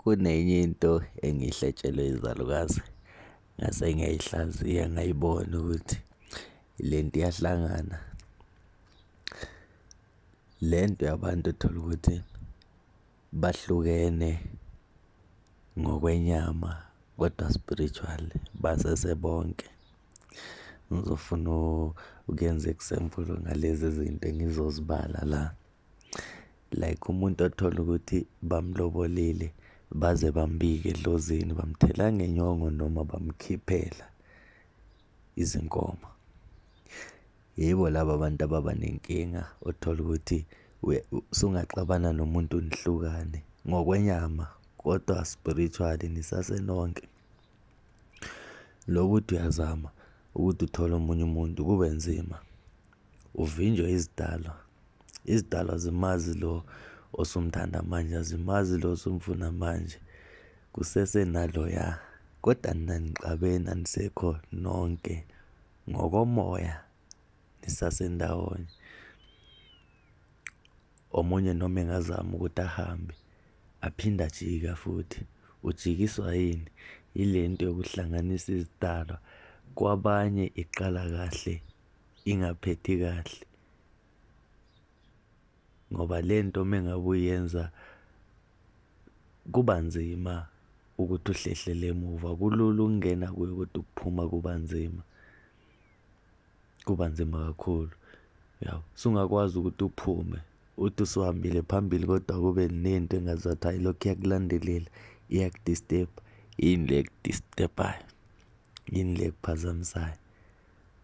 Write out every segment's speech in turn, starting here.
Kunenye into engiyihletshelwe izalukazi, ngase ngiyayihlaziya ngayibona ukuthi lento iyahlangana. Le nto yabantu utholukuthi bahlukene ngokwenyama kodwa spiritually basesebonke. Ngizofuna ukuyenza example ngalezi zinto engizozibala la. Like umuntu othola ukuthi bamlobolile baze bambike edlozini, bamthela ngenyongo noma bamkhiphela izinkomo. Yibo laba bantu ababa nenkinga othola ukuthi usungaxabana nomuntu nihlukane ngokwenyama kodwa spiritually nisasenonke. Lokuthi uyazama ukuthi uthole omunye umuntu kube nzima, uvinjwe izidalwa. Izidalwa azimazi lo osumthanda manje, azimazi lo osumfuna manje, kusesenaloya kodwa nina nixabene anisekho nonke ngokomoya nisasendawonye. Omunye noma engazama ukuthi ahambe aphinde ajika futhi. Ujikiswa yini? Ile nto yokuhlanganisa izidalwa. Kwabanye iqala kahle ingaphethi kahle ngoba le nto uma ngabe uyenza kuba nzima ukuthi uhlehlele emuva. Kulula ukungena kuyo kodwa ukuphuma kuba nzima, kuba nzima kakhulu, yabo. Usungakwazi ukuthi uphume uthi usuhambile phambili kodwa kube nento engazathi hhayi lokhu iyakulandelela, iyaku-disturb-a. Yini le eku-disturb-ayo? Yini le ekuphazamisayo?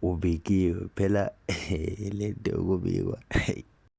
Ubikiwe phela le nto yokubikwa.